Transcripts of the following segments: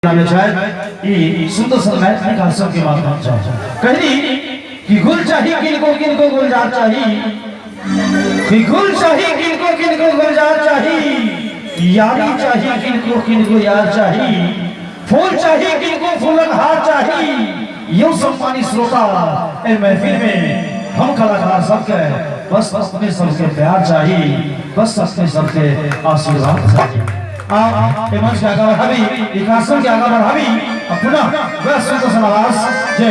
आबै छथि ई सुन्दर सन मैथिली कार्यक्रम के माध्यम से कहली कि गुल चाही किनको किनको गुलजार चाही, कि गुल चाही किनको किनको गुलजार चाही, यारी चाही किनको किनको यार चाही, फूल चाही किनको फूलन हार चाही। यो सम्मानी श्रोता ए महफिल में हम कलाकार सबके बस अपने सबके प्यार चाही, बस अपने सबके आशीर्वाद चाही। आप ए मंच के आगा बढ़ाबी, ई कार्यक्रम के आगा बढ़ाबी और पुनः वह सुंदर सन आवाज जे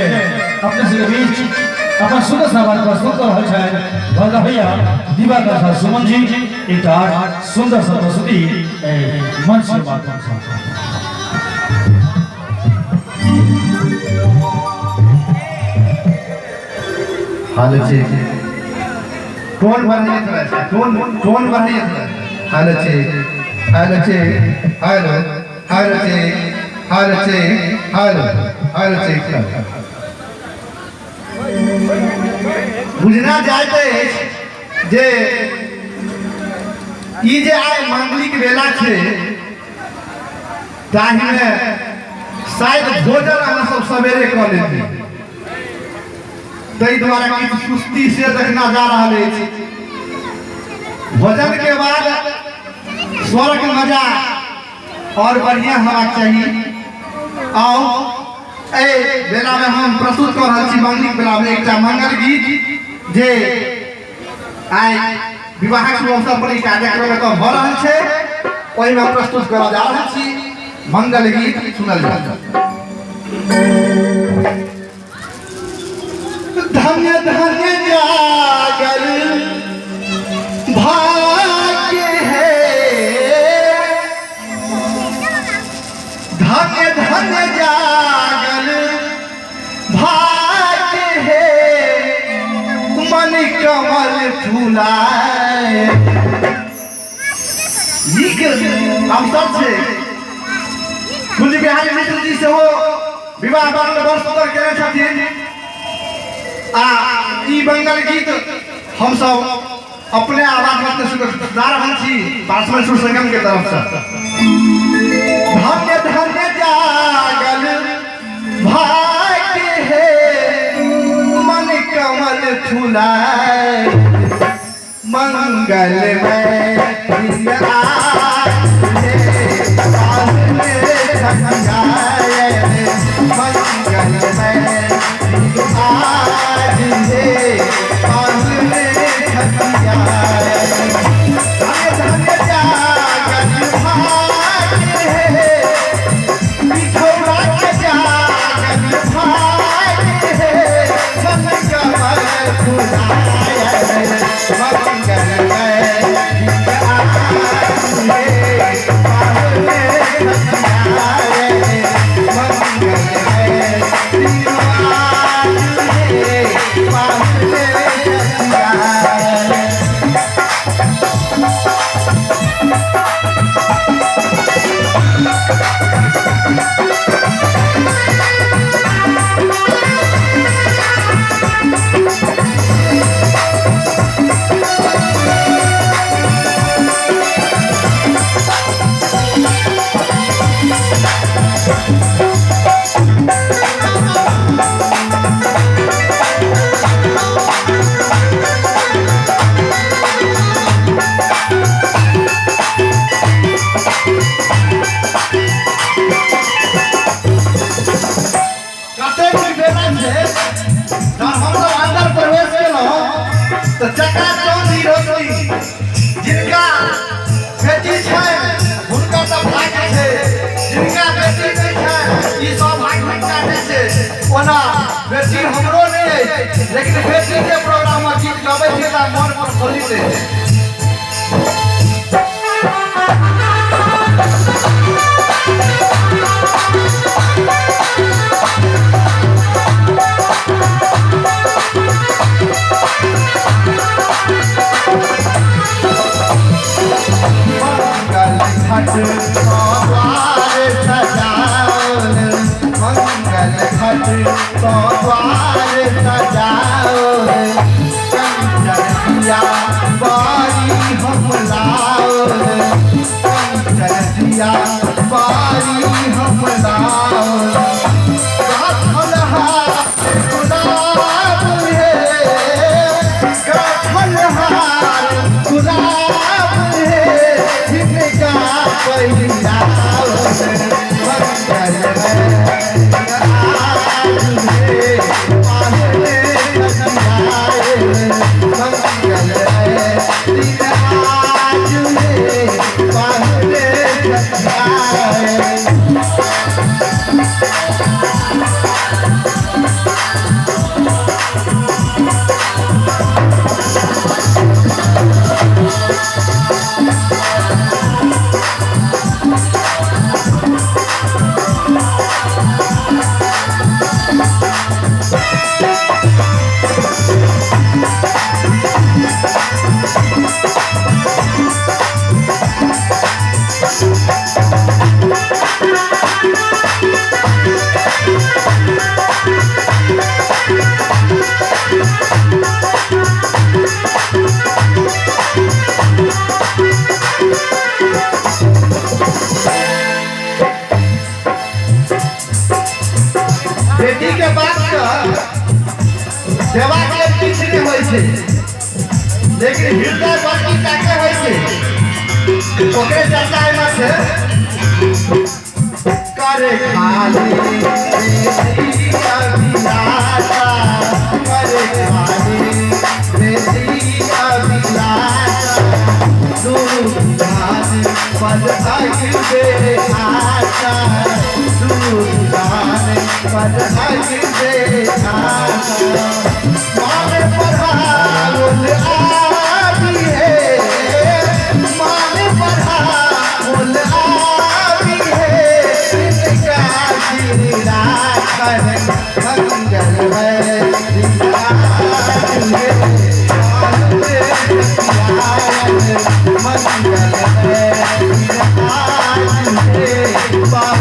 अपने सबके बीच अपन सुंदर सन आवाज प्रस्तुत कर रहल छथि बड़का भैया दिवाकर झा सुमन जी, एकटा सुंदर सन प्रस्तुति ए मंच के माध्यम से। हालो चेक टोन बढ़िया थोड़ा, टोन टोन बढ़िया थोड़ा। Hello check, hello check, hello hello check, hello check, hello hello check. बुझना जाइत अछि जे ई जे आइ मांगलिक बेला छै ताहिमे शायद भोजन अहाँ सब सवेरे कऽ लेलियै, ताहि दुआरे किछु सुस्ती से देखना जा रहल अछि। भोजन के बाद स्वर्ग मजा और बढ़िया होबाक चाही। आउ एहि बेला में हम प्रस्तुत कऽ रहल छी मांगलिक बेला में एकटा मंगल गीत जे आइ विवाहक शुभ अवसर पर ई कार्यक्रम एतऽ भऽ रहल छै, ओहिमे प्रस्तुत करऽ जा रहल छी। मंगल गीत सुनल जाय। धन्य धन्य जागल भाग्य है, धन्य धन्य जागल भाग्य है, मन कमल फुलाए। नीक अवसर छै। कुंज बिहारी मिश्र जी सेहो विवाह बड़ बड़ सुंदर केने छथिन आ ई मंगल गीत हम सब अपने आवाज में सुना रहल छी पासवान सुर संगम के तरफ से। धन्य धन्य जागल भाग्य है, मन कमल फुलाए, मंगल में मंगल में कतेक बेला छै जहन हमसब अन्दर प्रवेश केलहुँ तऽ चकाचौंध ही रोशनी। जिनका बेटी छै हुनका तऽ भाग्य छै, जिनका बेटी नहि छै ई सौभाग्य हुनका नहि छै। ओना बेटी हमरो नहि अछि, लेकिन बेटी के प्रोग्राम में गीत गबै छियै तऽ मन प्रफुल्लित होइ छै। मंगल घट द्वार सजाओल, मंगल घट द्वार सजाओल, कंचन दिया बारी हम लाओल, कंचन दिया बारी हम लाओल। बेटी के बात का देवा के किछु नहि होइ छै, लेकिन हृदय बड़की टाके होइ छै, ओकरे चर्चा एहिमे छै। करे खाली बेटी अभिलाषा, करे खाली बेटी अभिलाषा, दूध पर अगिबे आशा, दूध पर अगिबे आशा, मान पढ़ाओल आबी हे, मान पढ़ाओल आबी हे, जिनका श्री राखन मंगल है, मंगल है, बाप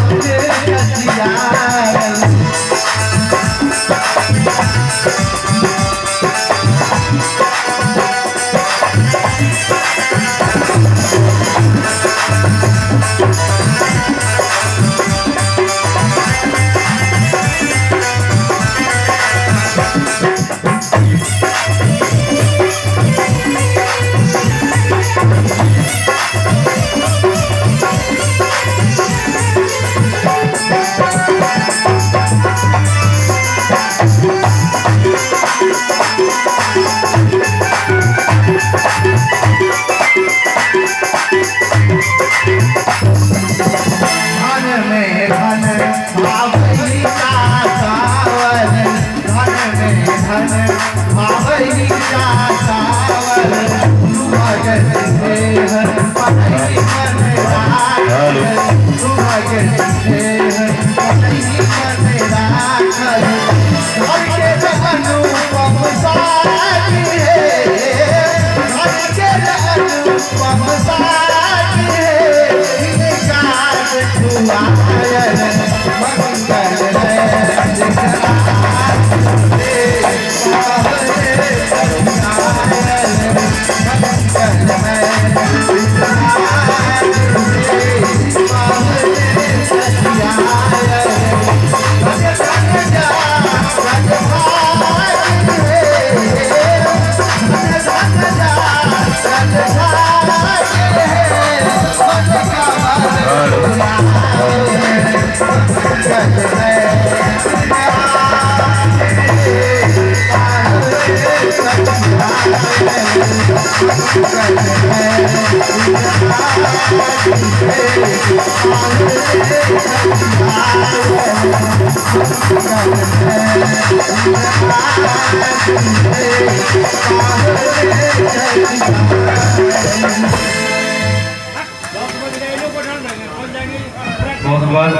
बहुत बहुत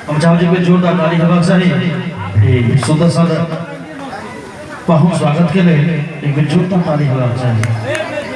हम चाहब जी के जोरदार ताली हेबाक चाही। सुंदर सुंदर पाहुन स्वागत के लेल एक बेर जोरदार ताली हेबाक चाही।